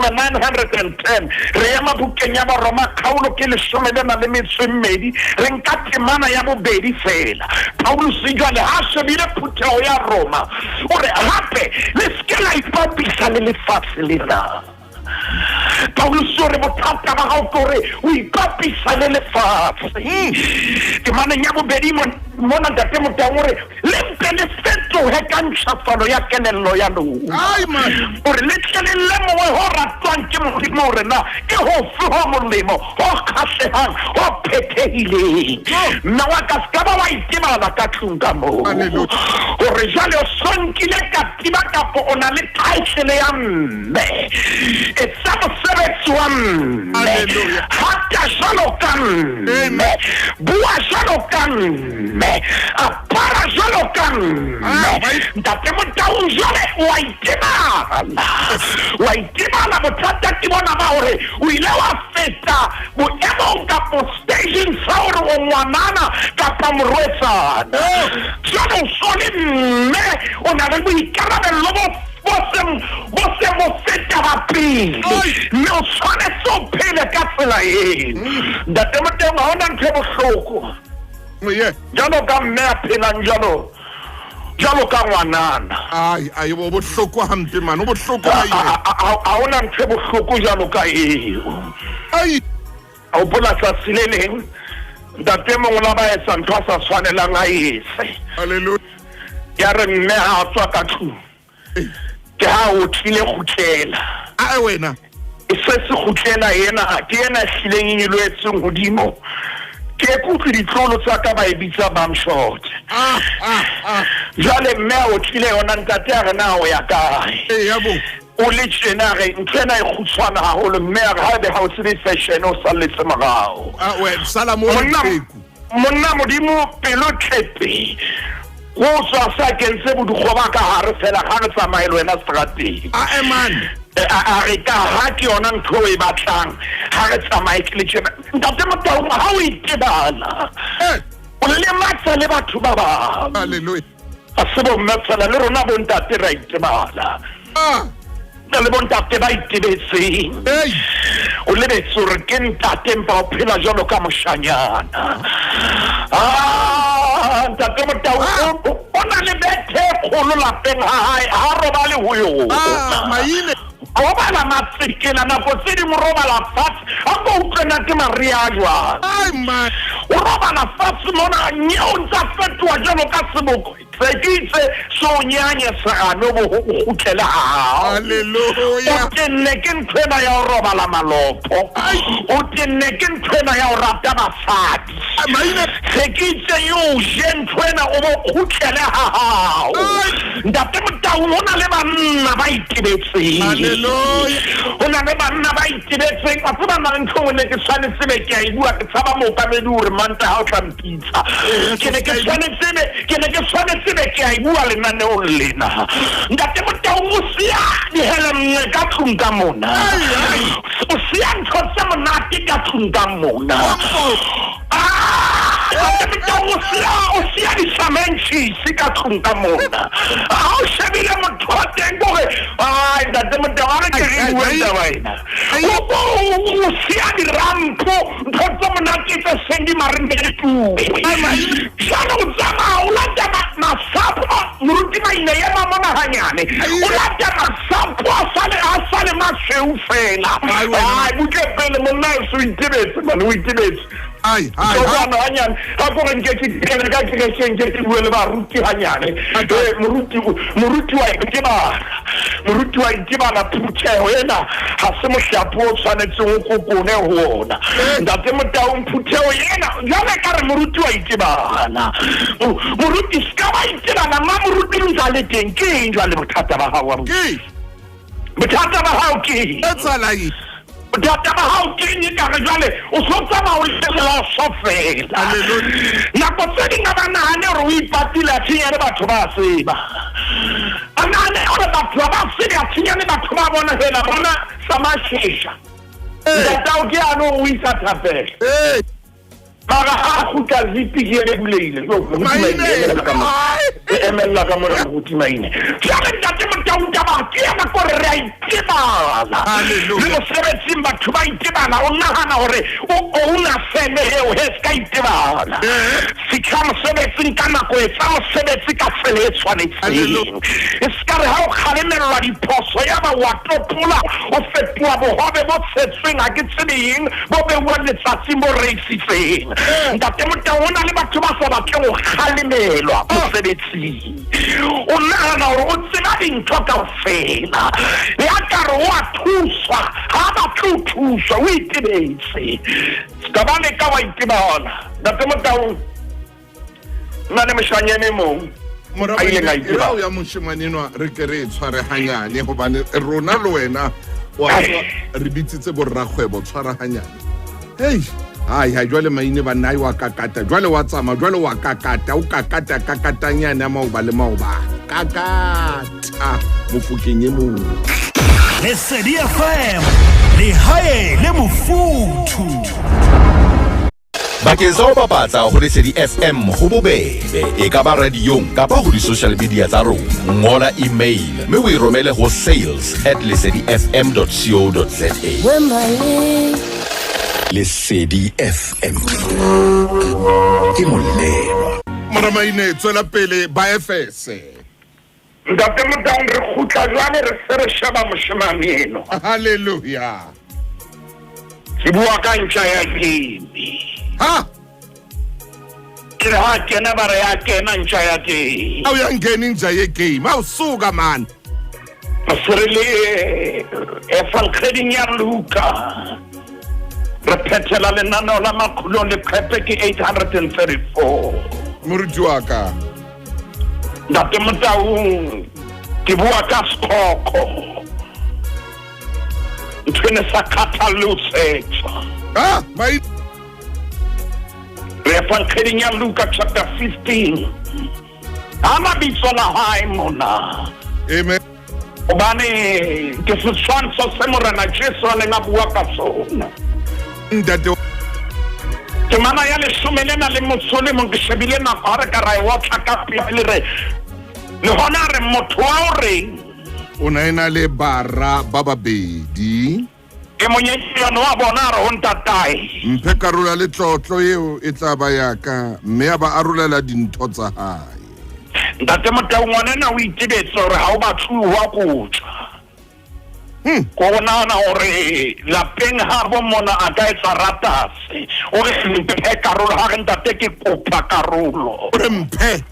910. Re ema bukeng ya Baroma, kgaolo ke 12, re nka temana ya bobedi fela. Paulus jwale ha shebile phutheho ya Roma, o re hape le seke la ipapisa le lefatshe lena. Paulus o re bothata ba gago ke gore o ipapisa le lefatshe. Temaneng ya bobedi mona, Ntate Motaung, o re le mpe le fetohe ka ntšhafalo ya kelello ya lona, gore le tle le lemoge ho ratwang ke Modimo, hore na ke hofe ho molemo, ho kgahlegang, ho phethehileng. Mme wa ka, se ka ba wa itebala ka tlung ka moo, gore jwale o so nkile katiba kapo o na le title ya mme. Etsa mosebetsi wa mme, hata jwalo ka mme, bua jwalo ka mme, apara jwalo ka mme. Ntate Motaung, jwale wa itebala, wa itebala. Bothata ke bona ba hore o ile wa feta boemong kapo stageng sa hore o ngwanana kapa morwetsana, jwale o so le mme, o na le boikarabello bo bo seng bo feta ba pele, mme o tshwanetse o phele ka tsela eo. Ntate Motaung, ha hona ntho e bohloko jalo ka mme a phelang jalo jalo ka ngwanana. Ai ai, o bohloko hampe man, o bohloko. Ha hona ntho e bohloko jalo ka eo. A hopola tsatsi le leng, ntate mongwe la ba etsa ntho a sa tshwanelang a etse. Ya re mme ha a tswa ka tlung, ke ha o tlile kgutlela. A wena. E se se kgutlela ena ke ena e hlileng e nyolohetseng hodimo, ke e kutlwe ditlolo tsa ka ba e bitsa bum shot. Jwale mme a o tlile yona, ntate a re na o ya kae? Ee bo. O le tjena, re ntho ena e kgutshwane haholo. Mme a re haebe ha o tsebe fashion, o salletse morao. Ah, wena sala mo. Monna. Leqheku. Monna Modimo pelo tlepe ko tswa sa kentse bodikgo ba ka hare fela ga re tsamaye le wena strateng. A man. A re ka ha ke yona ntho e batlang, ha re tsamaye ke le tjena. Ntate Motaung, ha o itebala, o lematsa le batho ba bang. Hallelujah. A se bomme fela, le rona bontate ra itebala. Na le bontate ba itebetseng. O lebetse hore ke ntate, mpa o phela jwalo ka moshanyana. Ah, ntate Motau, o na le bethe e kgolo lapeng ha hae, ha robale ho yona. Maine. Robala matsekela, nako tse dingwe robala fatshe. A ko utlwe nate maria a jwang. Ai man. O robala fatshe mona, nyeo ntsa fetoha jwalo ka seboko. Se ke itse so o nyanye segane, o bo o kgutlele ha hao. Hallelujah. O tenne ke nthwena ya ho robala malopo, o tenne ke nthwena ya ho rata basadi. Maine. Se ke itse yo je nthwena, o bo kgutlele ha hao. Ntate Motaung, ho na le banna ba itebetseng. Hallelujah. Ho na le banna ba itebetseng. Wa tseba na ntho engwe ne ke tshwanetse be ke a e bua, ke tshaba mookamedi hore Manta ha o tla mpitsa. Ke ne ke tshwanetse be ke a e bua lenaneong lena. Ntate Motaung, o siya dihelemme ka tlung ka mona, o siya ntho tse monate ka tlung ka mona. Ah, ntate Motaung, o siya disamentšhisi ka tlung ka mona. Ha o shebile motho wa teng kore ai, ntate Motaung, a re ke re bue taba ena. O siya dirampo, ntho tse monate tse seng di marembetue. Jwale o tsamaya o lata masapo. Moruti Maine, ema mona hanyane. O lata masapo a sale masweu fela. Ai, wena. Ai, butle pele, monna eso o itebetse mane, o itebetse. Ai ai. Jwana hanyane ka kore nke ke kene ka kerekeng, ke ke bue le baruti hanyane. Moruti wa itebala, moruti wa itebala. Phutheho ena ha se mohlapo o tshwanetseng o kokone ho ona, ntate Motaung. Phutheho ena jwale ka re moruti wa itebala. Moruti se ka ba itebala ma moruti ntse a le teng. Ke eng jwale bothata ba hao wa Ke. Bothata ba hao ke eng? Etsahala eng? Bothata ba hao ke eng? Ekare jwale o so tsamaya o leloso fela. Hallelujah. Nako tse ding a ba nahane hore o ipatile, a tshenyane batho ba tseba, a nahane hore batho ba ba tsebe, a tshenyane batho ba bona fela bona sa mashesha. Ntatao ke yane o isa thapelo. Mara ha a kgutla zipi ke ene bulehile. E emella ka mora moruti Maine. Jwale ntate Motaung taba ke yana kore re a itebala. Le mosebetsing batho ba itebala. O nahana hore o owner feme eo he se ka itebala. Fihla mosebetsing ka nako, etsa mosebetsi ka tsela e tshwanetseng. E se ka re ha o kgalemellwa diphoso yaba o a topola, o fetoha bohobe bo tshetsweng ha ke tsebe eng bo beuwang letsatsing bo reisitseng. Ntate Motau, ho na le batho ba sa batleng ho kgalemelwa mosebetsing. O nahana hore o tseba dintho kaofela. Ya ka re o a thuswa, ha a batle ho thuswa, o itebetse. Ska ba leka wa itebala. Ntate Motaung, nna le moshanyana e mong a ileng a itebala. Ya moshemane enwa re ke re e tshware hanyane hobane rona le wena wa re bitsitse borrakgwebo tshwara hanyane. Hei, hai hai jwale maine banna ai wa kakata jwale wa tsamaya jwale wa kakata o kakata kakatanyane a maoba le maoba kakata mofokeng e mong. Lesedi FM, lehae le mofuthu. Bakeng sa ho bapatsa ho Lesedi FM ho bobebe, e ka ba radiong kapa ho di-social media tsa rona. Ngola email mme o e romele ho sales at lesedifm.co.za. Lesedi FM ke molelwa. Moramaine tswela pele ba Efese. Ntate Motaung re kgutla jwale re se re sheba moshemane eno. Hallelujah. Ke bua ka ntja ya game. Ha! Ke re ha kena ba re ya kena ntja ya game. Awu yangena inja ye game. Awusuka man. Se re le evangeling ya Luka. Re phethela lenaneo la makgulong leqhepe ke 834. Moruti wa ka. Ntate Motaung ke bua ka sekhokho. Ntho e ne sa kgathalle ho tshetjwa. Ah, mai Re evangeling ya Luka chapter 15. Ha mabitso la hae mona. Amen. Hobane ke setshwantsho se Morena Jesu a neng a bua ka sona. Ntate Temana ya leshome lena le motso le mong ke shebile nako ha re ka ra e otla ka pele re le hona re motho wa o reng o na ena le bara ba babedi. E monyenyane wa bona a re ho ntatae, Mphe karolo ya letlotlo eo e tla ba ya ka, mme a ba arolela dintho tsa hae. Ntate Motau ngwanena o itebetse hore ha o batluwe wa kotjwa. Ko o nahana hore lapeng habo mona a ka etsa ratase. O re mphe karolo, ha re ntate ke kopa karolo. O re mphe.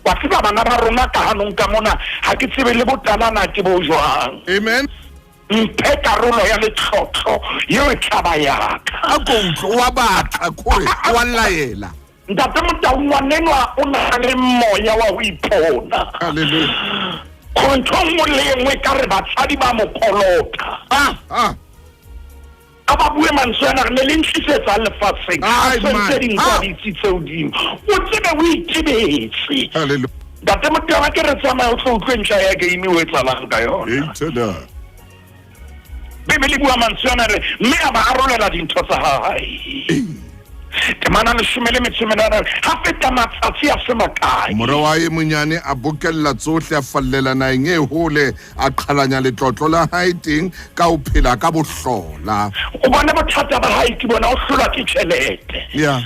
Wa tseba bana ba rona ka hanong ka mona ha ke tsebe le botalana ke bo jwang. Amen. Mphe karolo ya letlotlo eo e tla ba ya ka. A ko utlwe, o a batla kore o a laela. Ntate Motau ngwanenwa o na le moya wa ho ipona. Hallelujah. Gore ntho e nngwe le e nngwe ka re batsadi ba mo kolota. Ah, ah. A ba bue mantswe ana re ne le ntlisetsang lefatsheng. Ai, A sentse man. dintho Ah. a di tsitse hodimo. O tsebe o itebetse. Hallelujah. Ntate Motau ha ke re tsamaya o tlo utlwe ntja ya game o etsahalang ka yona. Eight. Bibele e bua mantswe ana re mme a ba arolela dintho tsa hae. Temana leshome le metso e meraro ha feta matsatsi a se makae. Mora wa hae monyane a bokella tsohle a fallela naheng e hole a qhalanya letlotlo la hae teng ka ho phela ka bohlola. O bone bothata ba hae ke bona o hlolwa ke tjhelete. Yeah.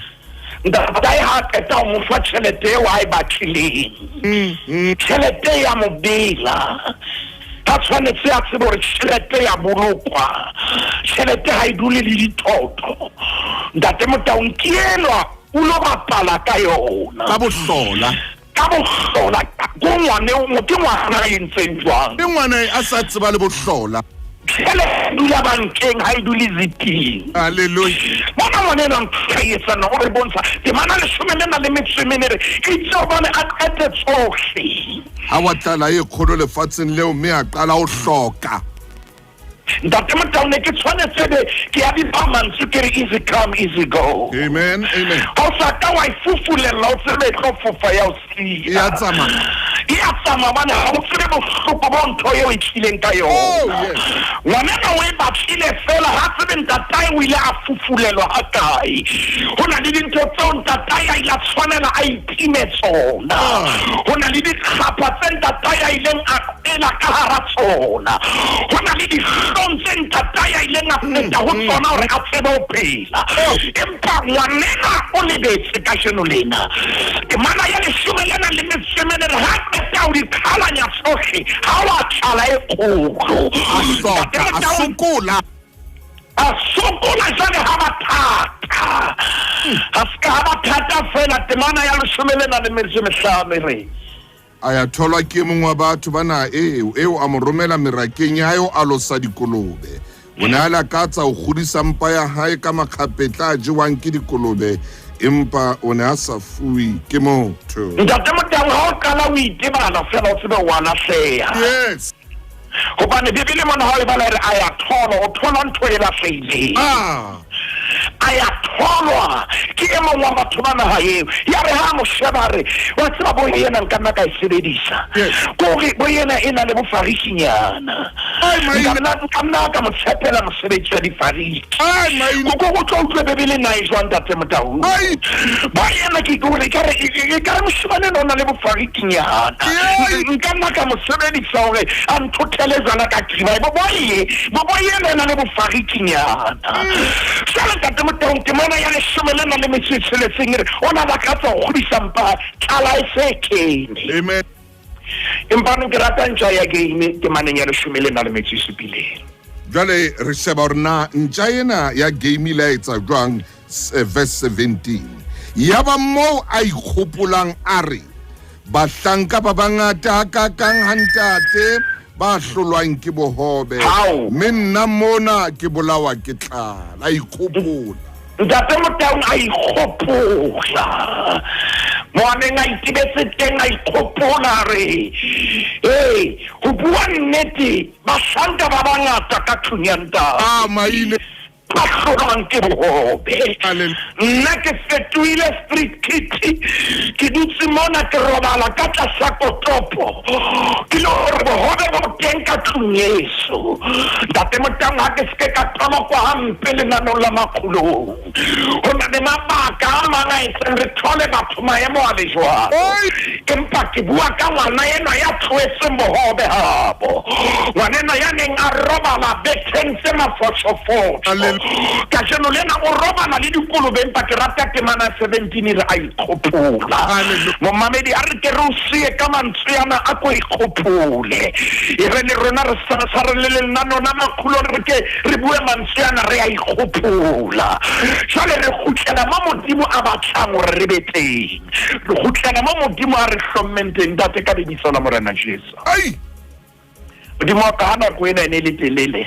Ntatae ha qeta ho mo fa tjhelete eo a e batlileng. Tjhelete ya mo bela. Ka tshwanetse a tsebe hore tjhelete ya bolokwa. Tjhelete ha e dule le dithoto. Ntate Motaung ke enwa o lo bapala ka yona. Ka bohlola. Ka bohlola. Ko ngwane o ke ngwana a entseng jwang? Ke ngwana a sa tseba le bohlola. Tjhelete e dula bankeng ha e dule ziping. Hallelujah. Bona ngwana enwa ntho a e etsang o re bontsha temana leshome lena le metso e mene re itse hobane a qete tsohle. Ha wa tlala e kgolo lefatsheng leo mme a qala ho hloka. Ntate Motau ne ke tshwanetse be ke ya dipa mantswe ke re easy come easy go. Amen, amen. Ha o sa ka wa e fufulella o tsebe e tlo fofa ya o siya. Ya tsamaya. E a tsamaya bane ga o tsebe bohloko bo ntho eo e tlileng ka yona. Oh, yes. Ngwanena o e batlile fela ga tsebe ntatae o ile a fufulelwa ga kae. Go na le dintho tseo ntatae a ile a tshwanela a itime tsona. Go na le dikgapha tse ntatae a ileng a ela ka hara tsona. Go na le dihlong tse ntatae a ileng a feta ho tsona hore a tsebe ho phela. Empa ngwanena o lebetse kajeno lena. Temana ya leshome le nang le metso e mene re ha qeta ho di qhalanya tsohle, ha wa tlala e kgolo. A hloka, a sokola. A sokola jwale ha ba thata. Ha se ka ha ba thata feela, temana ya leshome le nang le metso e mehlano e re. A ya tholwa ke e mong wa batho ba naha eo, eo a mo romela merakeng ya hae ho alosa dikolobe. O ne a lakatsa ho kgodisa mpa ya hae ka makgapetla a jewang ke dikolobe, empa o ne a sa fuwe ke motho. Ntate Motau, ha o qala o itebala feela o tsebe o a lahleha. Yes. Hobane Bibele mona ha o e bala e re a ya tholwa, o thola ntho e lahlehileng. Ah. A ya tholwa ke e mong wa batho ba naha eo. Ya re ha a mo sheba a re, wa tseba bo ena nka nna ka e sebedisa. Yes. Kore bo ena e na le bofarisinyana. Ai, maina. Nka nna, nka nna ka mo tshepela mosebetsi wa difarisi. Ai, maina. Ko ko tlo utlwe Bibele na e jwang Ntate Motau? Ai. Bo ena ke kore ekare ekare moshemane ena o na le bofarikinyana. Ai. Nka nna ka mo sebedisa hore a nthothele jwala ka kriba. Bo boye, bo boye ena na le bofarikinyana. Jwale Ntate Motaung temana ya leshome le nang le metso e tsheletseng e re o na lakatsa ho kgodisa mpa tlala e se kene. Amen. Empa ke rata ntja ya game temaneng ya leshome le nang le metso e supileng. Jwale re sheba hore na ntja ena ya game ile ya etsa jwang verse 17. Yaba moo a ikgopolang a re, bahlanka ba bangata hakakang ha ntate ba hlolwang ke bohobe, Hao. mme nna mona ke bolawa ke tlala. A ikgopola. Ntate Motaung a ikgopola. Mo a neng a itebetse teng a ikgopola a re, ee, ho bua nnete, bahlanka ba bangata ka tlung ya ntate. Ah, maile. Ba hlolwang ke bohobe. Nna ke fetohile street kid, ke dutse mona ke robala ka tlasa kotopo, ke le hore bohobe bo teng ka tlung yeso. Ntate Motaung, ha ke seke ka tolokwa hampe lenanong la makgulong. Ho na le mabaka a mang a etsang re thole batho maemo a le jwalo. Empa ke bua ka ngwana enwa ya tlohetseng bohobe habo. Ngwana enwa ya neng a robala betheng tse mafoshofosho. Kajeno lena o robala le dikolobe, empa ke rata temana ya 17 e re a ikgopola. Momamedi, a re ke re o siye ka mantswe ana, a ko ikgopole. E re le rona re sa re le lenaneo la makgolo re ke re bue mantswe ana, re a ikgopola. Jwale re kgutlela mo Modimo a batlang hore re be teng. Re kgutlela mo Modimo a re hlommeng teng, Ntate, ka lebitso la Morena Jesu. Ai! Modimo wa ka, ha nako ena e ne e le telele,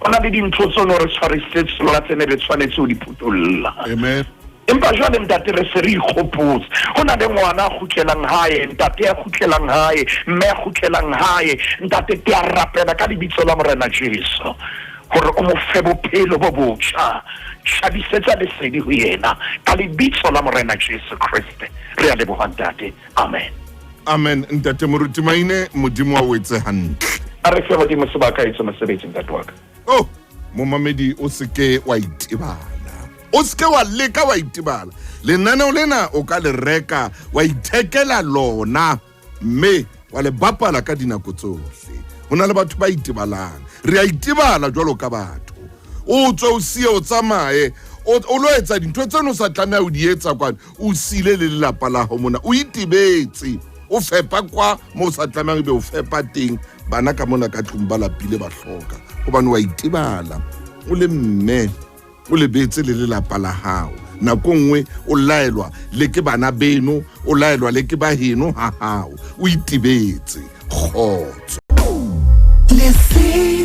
ho na le dintho tseo no re tshwarisitse tsona tse ne re tshwanetse ho di phutholla. Amen. Empa jwale ntate re se re ikgopotse. Ho na le ngwana a kgutlelang hae, ntate ya kgutlelang hae, mme ya kgutlelang hae. Ntate, ke a rapela ka lebitso la Morena Jesu hore o mo fe bophelo bo botjha. Tjhabisetsa lesedi ho yena ka lebitso la Morena Jesu Kreste. Re a leboha ntate. Amen. Amen. Ntate Moruti Maine, Modimo a o etse hantle. A re fe Modimo sebaka etse mosebetsi ntate wa ka. Oh, momamedi o seke wa itebala. O seke wa leka wa itebala. Lenaneo lena o ka le reka wa ithekela lona mme wa le bapala ka dinako tsohle. Ho na le batho ba itebalang. Re a itebala jwalo ka batho. O tswe o siye o tsamaye, o lo etsa dintho tseno o sa tlameha ho di etsa kwana, o sile le lelapa la hao mona, o itebetse, o fepa kwa mo o sa tlamehang ebe o fepa teng. Bana ka mona ka tlung ba lapile ba hloka, hobane wa itebala o le mme, o lebetse le lelapa la hao. Nako nngwe o laelwa le ke bana beno, o laelwa le ke ba heno ha hao, o itebetse. Kgotso. Lesedi.